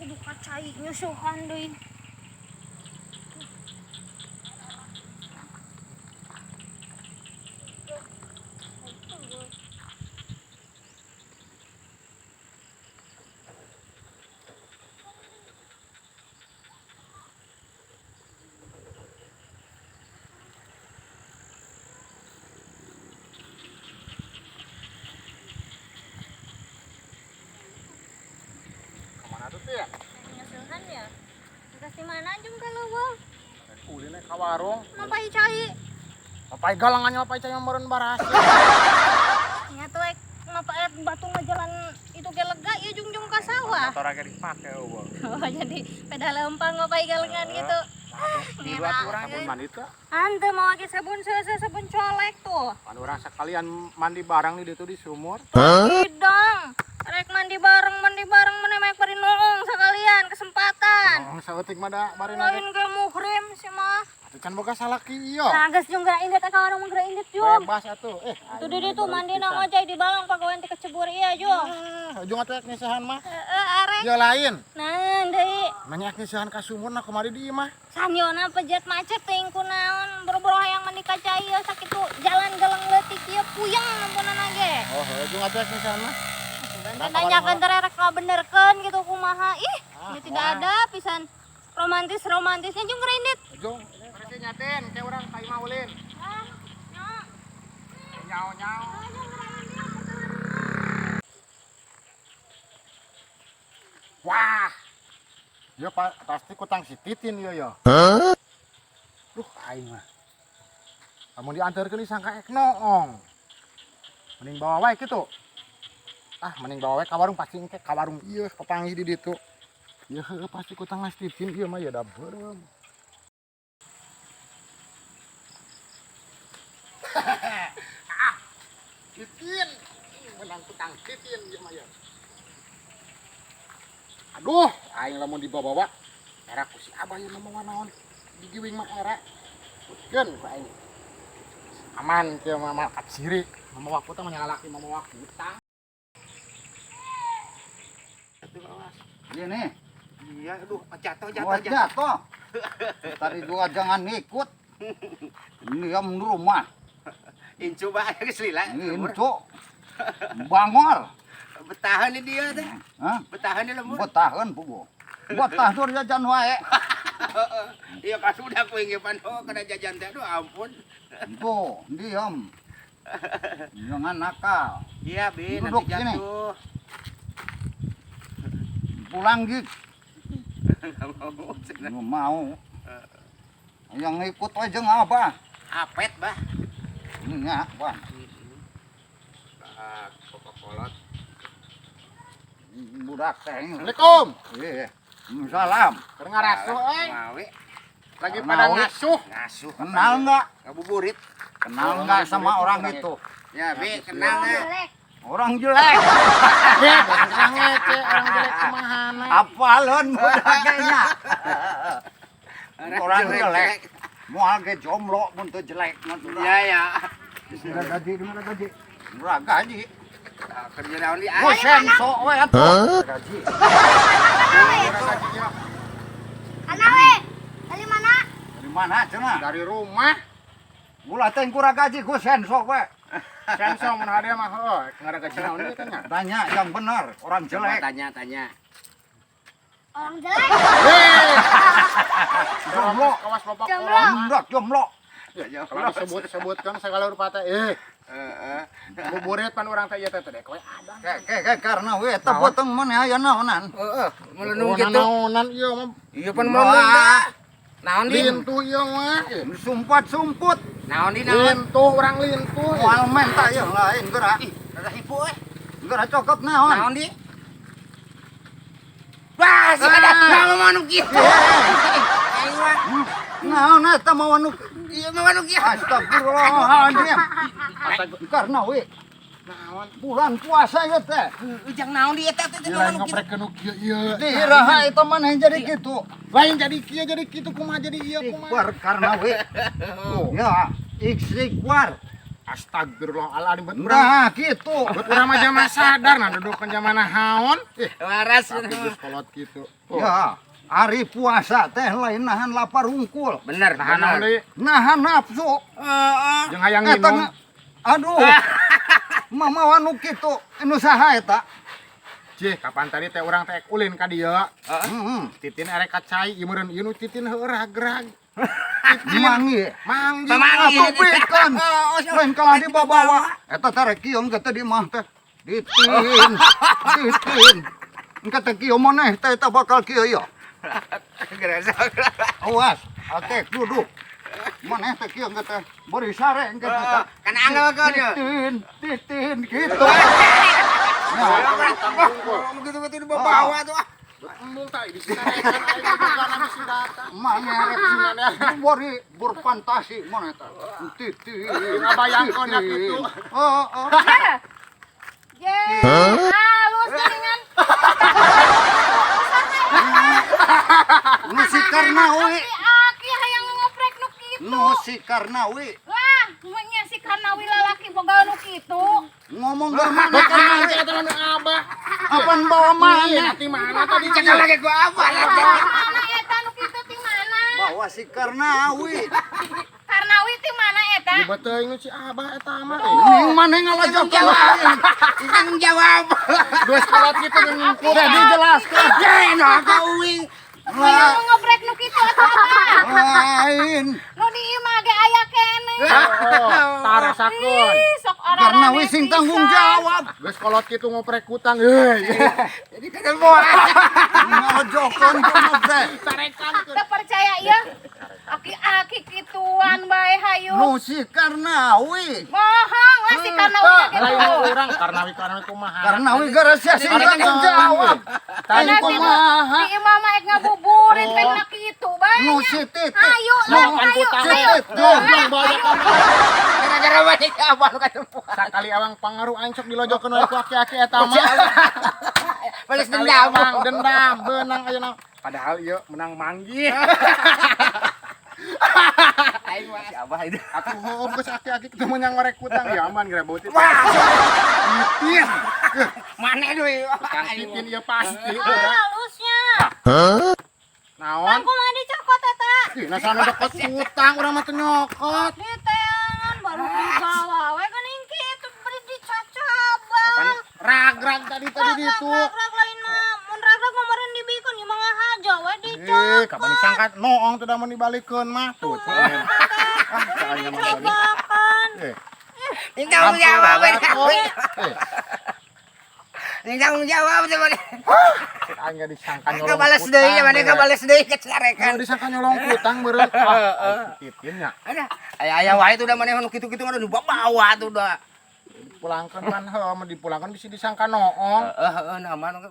Kudu ka cai nyusuhan deui. Kemana tuh ya? Nyusuhan ya. Kasih mana jung kalau gua? Ulin ka warung. Mapai cai. Mapai galangannya mapai cai meureun baras. Nya tuh ek mapai batu ngajalan itu ge lega ieu jung-jung ka sawah. Motor agak dipake eueuh. Oh, jadi peda lempang mapai galengan gitu. Di luar urang sabun mandi teh. Ante mau pakai sabun selesai sabun colek tuh. Pan urang sekalian mandi bareng di ditu di sumur. Hidang. Rek mandi bareng mana mek bari noong sekalian kesempatan. Oh, saeutik mah da bari Lain ge muhrim sih mah. Atuh can boga salaki ieu. Nah, geus jung geura indet ka warung geura indet jung. Bebas atuh. Eh, Tuh di ditu mandi na ngojay di balong pagawean teh kecebur iya jung. Ujung atuh ek nisihan mah. Heeh, arek. Ya lain. Nah, deui. Nanya ek nisihan ka sumur na kamari di imah. Sanyona pejet macet teuing kunaon boro-boro hayang mandi ka cai ieu sakitu jalan geleng leutik ieu puyeng nemponan ge. Oh, heuh jung atuh ek nisihan mah. Ganti nanyakeun teh rek ngabenerkeun gitu kumaha. Ih, ini tidak ada pisan romantis-romantisnya jung geura indit. Ujung. Berarti nyaten kayak urang ka imah ulin. Ah, nya. Nyao-nyao. Wah. Ya Pak, pasti kutang si Titin ieu ya. Duh, aing mah. Lamun diantarkeun disangka ek noong. Mending bawa wae kitu. Ah, mending bawa wae ka warung pasti engke ka warung ieu papanggih di ditu. Ya heueuh pasti kutang si Titin ieu mah ya da beureum. Ah, Titin, menang kutang Titin ieu mah ya. Aduh, aing lamun dibawa-bawa era ku si Abah ieu ngomong naon. Digiwing mah era. Keun ku aing. Aman kieu mah mal siri. Mamawa kutang mah lalaki mamawa kutang. Iya nih. Iya, aduh, jatuh jatuh Gua jatuh. jatuh. Tadi juga jangan ikut. Diam di rumah. Incu bah geus lila. Incu. Bangor. Betahan nih dia teh. Hah? Betahan nih lembur. Betahan pugu. Betah tur jajan wae. Iya kan sudah aku ingin pan oh kena jajan teh aduh ampun. Tuh, diam. Jangan nakal. Iya, Bi, Duduk nanti sini. jatuh. Pulang gik. Nggak mau. Nggak mau. Yang ikut aja ngapa? Apet, bah. Enggak, Bang. Ah, kolot. Budak teh. Assalamualaikum. Iya. Salam. Keur ngarasuh euy. Mawe. Lagi pada Mawe. ngasuh. Ngasuh. Kenal nggak? Ngabuburit. Kenal nggak sama orang itu? Ya, Bi, kenal nggak? Orang jelek. Ya, orang ngece, orang jelek kumahana. Apalun budak kayaknya. Orang jelek. Moal ge jomblo mun teu jelek mah sudah. Iya, ya. Murah gaji, murah gaji. Murah gaji. Ah, kerja naon di Gua senso we atuh. Gaji. Kana we. Dari mana? Dari mana cenah? Dari rumah. Ulah teh kurang gaji gua senso we. Senso mun hade mah heuh, ngara gaji naon ieu teh nya. Tanya yang benar, orang jelek. Tanya, tanya. Orang jelek. Jomblo. Kawas bapak Jomblo. kolot. Enggak jomblo. Kalau disebut-sebutkan segala rupa teh eh Heeh. buburit pan urang teh ieu teh teh kowe ada. Ke ke karena we eta potong mana aya naonan. Heeh, melenung gitu. Naonan ieu mah Iya pan melenung dah. Naon di? lintuh ieu mah. Sumpat-sumput. Naon di naon? Lintuh urang lintuh. Moal menta ieu lain geura. Ih, rada hipu euy. Geura cokot naon. Naon di? Wah, si ada nama manuk kieu. Aing mah. Naon eta mawa nu Iya mah manuk kieu. Astagfirullahaladzim. Karena we Naon? bulan puasa ya teh. Ujang naon di eta teh Lain manuk kieu. ngoprekeun nu kieu ieu. Di iraha eta maneh jadi kitu. Lain jadi kieu jadi kitu kumaha jadi ieu kumaha. Istighfar karena we. Ya, istighfar. Astagfirullahaladzim, bet urang. Nah, gitu. Bet urang mah zaman sadar nah dudukan zaman naon. Eh, Waras. tapi geus kolot kitu. Oh, Ya, hari puasa teh lain nahan lapar hungkul. Bener, nahan naon deui? Nahan nafsu. Heeh. Jeung hayang Eta minum. Aduh. Mama nu kitu, anu saha eta? Cih, kapan tadi teh urang teh ulin ka dieu. Heeh. Titin erek ka cai, ieu meureun ieu nu titin heueuh ragrag. Mangi. Manggih. Pamanggih. Atuh bikeun. Lain kalah dibawa. Eta teh rek kieu engke teh di mah teh. Ditin. Ditin. Engke teh kieu maneh teh eta bakal kieu ieu. Gerasa. Awas, atek duduk. Maneh teh kieu engke teh beri sare engke teh. Kan angel kau dia. Titin, titin gitu. Nah, Begitu-begitu dibawa tuh. Ah. Embung tah di sarekan aing bukan bisi datang. Maneh rek bori berfantasi maneh teh. Titin. Ngabayangkeun ya kitu. Heeh. Ye, halus geuningan. Nu si Karnawi, Aki hayang ngoprek nu kitu. nu si Karnawi. Lah, nya si Karnawi lalaki boga nu kitu. Ngomong ke mana Karnawi? Eta nu abah. Apaan bawa mana? Iya, di mana tadi Cakap lagi gua apa? Mana eta nu kitu ti mana? Bawa si Karnawi. Karnawi ti mana eta? Di beteuing nu si abah eta mah. Eh. Ning mana ngalajokeun lain. Tanggung jawab. Geus kolot kitu geus ngungkul. Teh dijelaskeun. Ya, no aku uing. Hayang ngoprek nu kitu atuh abah. Lain. Nu di imah ge aya keneh. Oh, tarasakeun. Ih, sok Karnawi orarane sing tanggung pisan. jawab. Geus kolot kitu ngoprek kutang euy. Jadi kan mau. Ngalajokeun kudu teh. Teu percaya ieu. Aki-aki kituan bae hayu. Nu si Karnawi. Bohong lah si Karnawi ge Lain gitu. urang Karnawi Karnawi kumaha. Karnawi gara sia sing tanggung jawab. Tadi Karena di kumaha? di imah mah ek ngabuburit pek kitu bae. Nu si titik. Ayo lah, ayo, ayo. Goblok banyak. Gara-gara balik apa lu kan Sakali awang pangaruh aing sok dilojokeun oleh ku aki-aki eta mah. Balas Sakali dendam. awang dendam beunang ayeuna. Padahal ieu menang manggih. Aing mah si abah itu. Atuh heueuh geus aki-aki ketemu yang ngorek kutang ya aman geura beutit. Wah, Titin. mana deui? Kang Titin ieu pasti. Halusnya. Naon? Kan kumaha dicokot eta? Ih, nah sana deket kutang urang mah teu nyokot. Di teangan baru dibawa we geuning kitu beri dicacabang. Ragrag tadi tadi ditu. Ragrag lain mah, mun ragrag mah meureun dibikeun ieu mah ngahaja we Eh, dicokot. kapan disangkat noong teu da mun dibalikeun mah. Tuh, cen. Ah, soalnya mah tadi. Dicobakan. Eh, Ini tanggung jawab. Eh, Ini tanggung jawab tuh mana. aing ge disangka nyolong. Kabalas deui, mana kabalas deui kecarekan. Kalau disangka nyolong kutang meureun. Ah, Titin nya. Ada. Aya aya wae tuh udah mana nu kitu-kitu mah dibawa tuh udah. Dipulangkeun kan heuh, mun dipulangkeun bisa disangka noong. Heeh, heeh, nah mana.